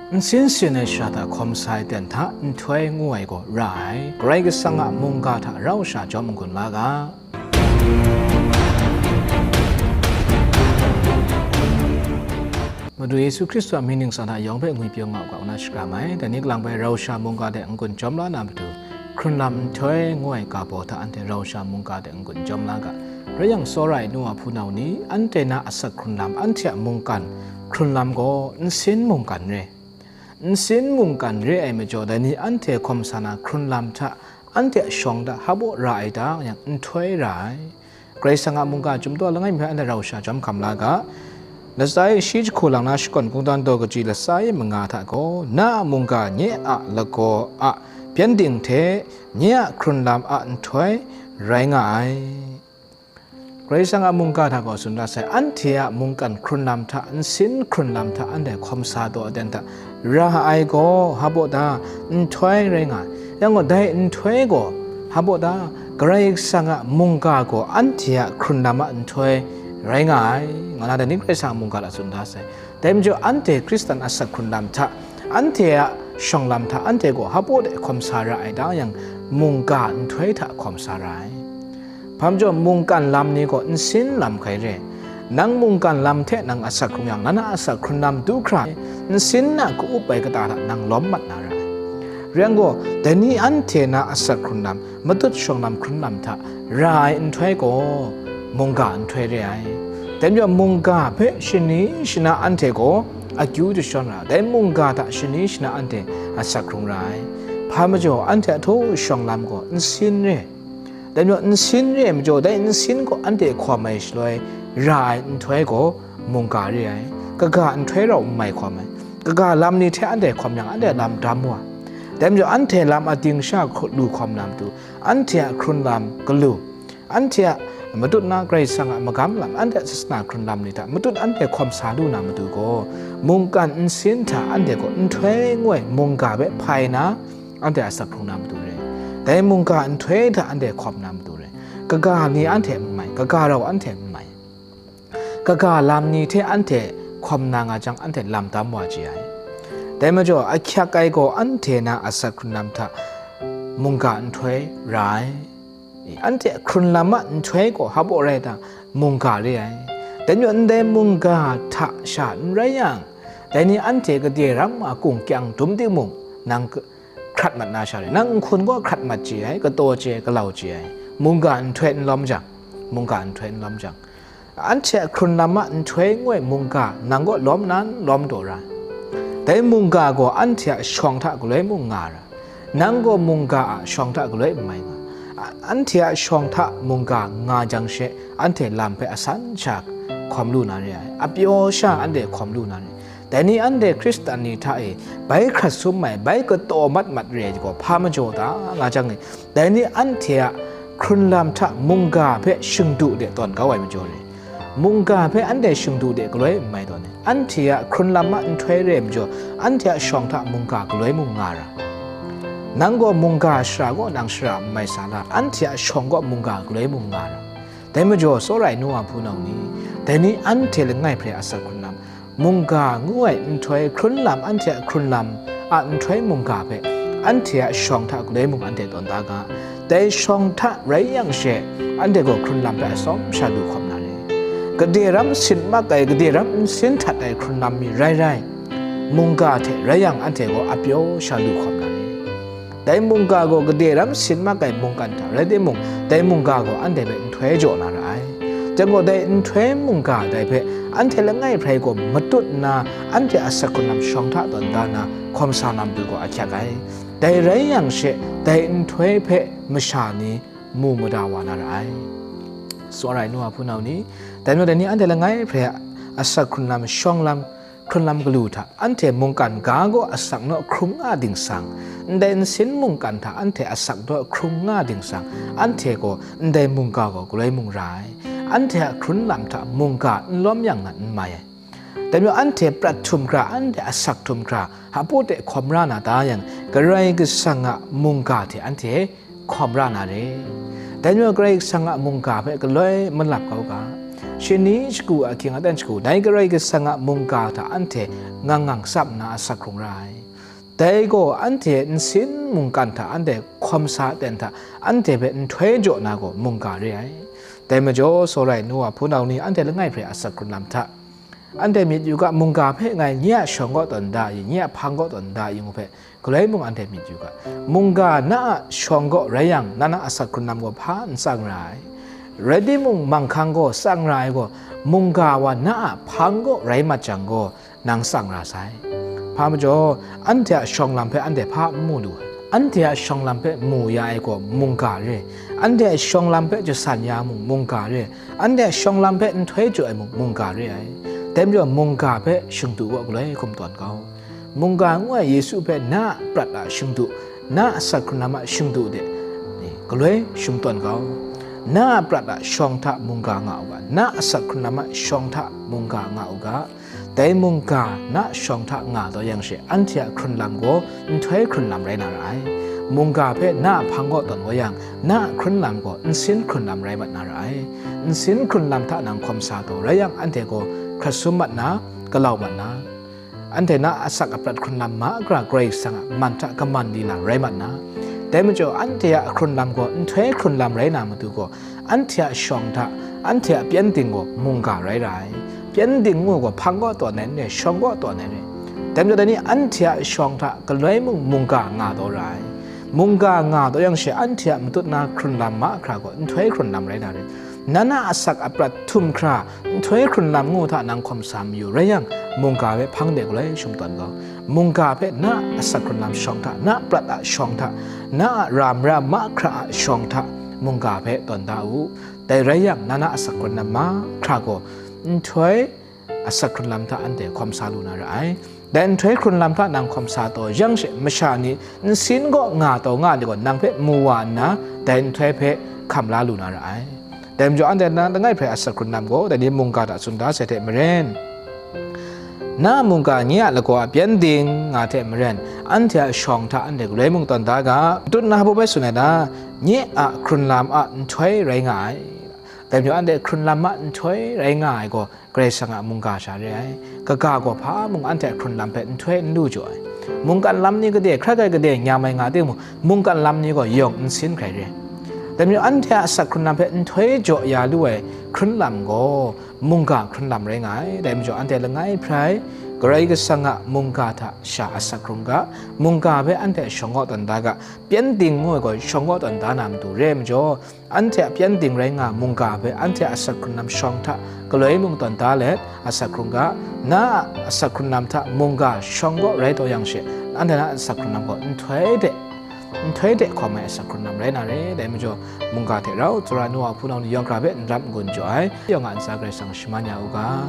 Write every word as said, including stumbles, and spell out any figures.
Nsin sin ai sha hta hkawm sa ai ten hta nhtoi ngu ai gaw ra ai. Karai Kasang a mungga hta rau sha jawm n-gun la ga. Madu Yesu Hkristu a mying ningsang hta yawng hpe ngwipyaw nga u ga, ngu na shakram ai. Dai ni kalang bai rau sha mungga de n-gun jawm la na matu, hkrunlam nhtoi ngu ai ga baw hta anhte rau sha mungga de n-gun jawm la ga. Rai yang, tsawra ai nu a hpunau ni, anhte na asak hkrunlam, anhte a mungkan hkrunlam gaw nsin mungkan re. Nsin mungkan re ai majaw, dai ni anhte hkawm sa na hkrunlam hta, anhte a shawng hta hpaw ra ai ta yang, nhtoi ra ai. Karai Kasang a mungga chyum daw langai mi hpe anhte rau sha jawm hkam la ga. Latsa e shi jahku lang na shakawn kungdawn daw kaji latsa e manga hta gaw, na a mungga nye a lagaw a pyengdin hte nye a hkrunlam a nhtoi rai nga ai. Karai Kasang a mungga hta gaw tsun da sai, anhte a mungkan hkrunlam hta, nsin hkrunlam hta anhte hkawm sa taw aten hta, ra ai gaw hpaw ta, nhtoi rai nga ai. Yang gaw, dai nhtoi gaw hpaw ta, Karai Kasang a mungga gaw anhte a hkrunlam a nhtoi rai nga ai, nga na dai ni Karai Kasang a mungga hta tsun da sai. Dai majaw, anhte Hkristan asak hkrunlam hta, anhte a shawng lam hta, anhte gaw hpaw de hkawm sa ra ai ta yang, mungga nhtoi hta hkawm sa ra ai. Hpa majaw, mungkan lam ni gaw nsin lam hkai re. Nang mungkan lam hte nang asak hkrung yang, na na asak hkrunlam du hkra, nsin na ka-up ai kata hta nang lawm mat na ra ai. Rai yang gaw, dai ni anhte na asak hkrunlam, matut shawng lam hkrunlam hta ra ai nhtoi gaw, mungga nhtoi re ai. Dai majaw, mungga hpe shani shana anhte gaw akyu jashawn ra, dai mungga hta shani shana anhte asak hkrung ra ai. Hpa majaw, anhte a htaw shawng lam gaw nsin re. Dai majaw, nsin re ai majaw, dai nsin gaw anhte hkawm ai shaloi ra ai nhtoi gaw mungga re ai. Kaga nhtoi rau n mai hkawm ai. Kaga lam ni hte anhte hkawm yang, anhte lam dam wa. Dai majaw, anhte lam a ding sha hku-, lu hkawm na matu, anhte a hkrunlam galu, anhte a matut na Karai Kasang a magam lam, anhte a sasana hkrunlam ni hta matut anhte hkawm sa lu na matu gaw, mungkan nsin hta anhte gaw nhtoi ngu ai mungga hpe hpai na, anhte asak hkrung na matu re. Dai mungga nhtoi hta anhte hkawm na matu re. Kaga ni anhte n mai, kaga rau anhte n mai. Kaga lam ni hte anhte hkawm na nga jang, anhte lam dam wa chye ai. Dai majaw, ahkyak ai gaw anhte na asak hkrunlam hta mungga nhtoi ra ai. Anhte hkrunlam a nhtoi gaw hpaw rai ta, mungga re ai. Dai majaw, ndai mungga hta sha n rai yang, dai ni anhte gade ram a kung kyang dum timung, nang hkrat mat na sha re. Nang nhkun gaw hkrat mat chye ai, kataw chye ai, galau chye ai. Mungga nhtoi n lawm jang, mungga nhtoi n lawm jang, anhte a hkrunlam a nhtoi ngu ai mungga nang gaw lawm nan lawm taw ra. Dai mungga gaw anhte a shawng hta galoi mung nga ra. Nang gaw mungga a shawng hta galoi n mai nga. A-, anhte a shawng hta mungga nga jang she, anhte lam hpe asan sha hkawm lu na re ai, apyaw sha anhte hkawm lu na re. Dai ni anhte Hkristan ni hta e bai hkrat sum ai, bai kataw mat mat re ai gaw hpa majaw ta nga jang e, dai ni anhte a hkrunlam hta mungga hpe shingdu de tawn kau ai majaw re. Mungga hpe anhte shingdu de galoi n mai tawn e. Anhte a hkrunlam a nhtoi re ai majaw, anhte a shawng hta mungga galoi mung nga ra. Nang gaw mungga shara gaw nang shara n mai sa la, anhte a shawng gaw mungga galoi mung nga ra. Dai majaw, tsawra ai nu wa hpunau ni, dai ni anhte langai hpe asak hkrunlam, mungga ngu ai nhtoi hkrunlam, anhte a hkrunlam a nhtoi mungga hpe, anhte a shawng hta galoi mung anhte tawn da ga. Dai shawng hta rai yang she, anhte gaw hkrunlam hpe atsawm sha lu hkawm na re. Gade ram sin mak ai, gade ram nsin htat ai hkrunlam mi rai rai, mungga hte rai yang anhte gaw apyaw sha lu hkawm na re. Dai mungga gaw gade ram sin mak ai mungkan hta rai timung, dai mungga gaw anhte hpe nhtoi jaw na ra ai. Jan gaw, dai nhtoi mungga dai hpe anhte langai hprai gaw matut nna, anhte asak hkrunlam shawng hta tawn da na hkawm sa na matu gaw ahkyak ai. Dai rai yang she, dai nhtoi hpe masha ni mu mada wa na ra ai. Tsawra ai nu wa hpunau ni, dai majaw dai ni anhte langai hprai a asak hkrunlam shawng lam, hkrunlam galu hta, anhte mungkan ga gaw asak naw hkrung nga dingsang, ndai nsin mungkan hta anhte asak naw hkrung nga dingsang, anhte gaw ndai mungga gaw galoi mung ra ai. Anhte a hkrunlam hta mungga n lawm yang nan n mai ai. Dai majaw, anhte prat htum hkra, anhte asak htum hkra, hpaw de hkawm ra na ta yang, Karai Kasang a mungga hte anhte hkawm ra na re. Dai majaw, Karai Kasang a mungga hpe galoi malap kau ga. Shani shagu a ahkying aten shagu, dai Karai Kasang a mungga hta anhte ngang ngang tsap nna asak hkrung ra ai. Dai gaw anhte nsin mungkan hta anhte hkawm sa aten hta anhte hpe nhtoi jaw na gaw mungga re ai. Dai majaw, tsawra ai nu wa hpunau ni, anhte langai hpe asak hkrun lam hta, anhte myit yu ga, mungga hpe ngai nye a shawng kaw tawn da yu, nye a hpang kaw tawn da yu ngu hpe, galoi mung anhte myit yu ga. Mungga na a shawng kaw rai yang, na na asak hkrun lam gaw hpa n tsang ra ai. Rai timung, manghkang gaw tsang ra ai gaw, mungga wa na a hpang kaw rai mat jang gaw, nang tsang ra sai. Hpa majaw, anhte a shawng lam hpe anhte hpa n mu lu ai. Anhte a shawng lam hpe mu ya ai gaw mungga re ai. Anhte a shawng lam hpe jasan ya mung mungga re ai. Anhte a shawng lam hpe nhtoi jaw ai mung mungga re ai. Dai majaw, mungga hpe shingdu gaw galoi hkum tawn kau. Mungga ngu ai Yesu hpe na a prat a shingdu, na a asak hkrun lam a shingdu de, ni, galoi shum tawn kau. Na a prat a shawng hta mungga nga u ga, na a asak hkrun lam a shawng hta mungga nga u ga. Dai mungga na a shawng hta nga taw yang she, anhte a hkrun lam gaw nhtoi hkrun lam rai na ra ai. Mungga hpe na a hpang kaw tawn wa yang, na a hkrun lam gaw nsin hkrun lam rai mat na ra ai. Nsin hkrun lam hta nang hkawm sa taw rai yang, anhte gaw hkrat sum mat na, galau mat na, anhte na a asak aprat hkrun lam mahkra Karai Kasang a man hta kaman lila rai mat na, dai majaw anhte a hkrun lam gaw nhtoi hkrun lam rai na matu gaw, anhte a shawng hta, anhte a pyengdin gaw mungga rai ra ai. Pyengdin ngu gaw hpang kaw tawn ai n re, shawng kaw tawn ai re. Dai majaw dai ni anhte a shawng hta galoi mung mungga nga taw ra ai. Mungga nga taw yang she, anhte a matut na hkrun lam mahkra gaw nhtoi hkrun lam rai na re. Na na asak aprat htum hkra nhtoi hkrun lam ngu hta nang hkawm sa mayu rai yang, mungga hpe hpang de galoi shum tawn kau. Mungga hpe na a asak hkrun lam shawng hta, na a prat a shawng hta, na a ram ra mahkra a shawng hta, mungga hpe tawn da u. Dai rai yang, na na asak hkrun lam mahkra gaw nhtoi asak hkrun lam hta anhte hkawm sa lu na ra ai. Dai nhtoi hkrun lam hta nang hkawm sa taw yang she, masha ni nsin kaw nga taw nga ni gaw nang hpe mu wa nna, dai nhtoi hpe hkam la lu na ra ai. Dai majaw, anhte na langai hpe asak hkrun lam gaw, dai ni mungga hta tsun da sai hte maren, na a mungga nye a lagaw a pyengdin nga hte maren, anhte a shawng hta anhte galoi mung tawn da ga, matut na bum e tsun ai na, nye a hkrun lam a nhtoi rai nga ai. Dai majaw, anhte hkrun lam a nhtoi rai nga ai gaw, Karai Kasang a mungga sha re ai. Kaga gaw hpa mung anhte a hkrun lam hpe nhtoi n lu jaw ai. Mungkan lam ni gade, hkrat ai gade nyam ai nga timung, mungkan lam ni gaw yawng n sin hkrai re ai. Dai majaw, anhte a asak hkrun lam hpe nhtoi jaw ya lu ai hkrun lam gaw, mungga hkrun lam rai nga ai. Dai majaw, anhte langai hprai Karai Kasang a mungga hta sha asak hkrung ga, mungga hpe anhte shawng kaw tawn da ga, pyengdin ngu ai gaw shawng kaw tawn da na matu re ai majaw, anhte a pyengdin rai nga mungga hpe anhte a asak hkrun lam shawng hta galoi mung tawn da let, asak hkrung ga, na a asak hkrun lam hta mungga shawng kaw rai taw yang she, anhte na a asak hkrun lam gaw nhtoi de, nhtoi de hkawm ai asak hkrun lam rai na re. Dai majaw, mungga hte rau tsawra nu wa hpunau ni yawng hkra hpe n rap n gun jaw ai, yawng a ntsa Karai Kasang shaman ya u ga.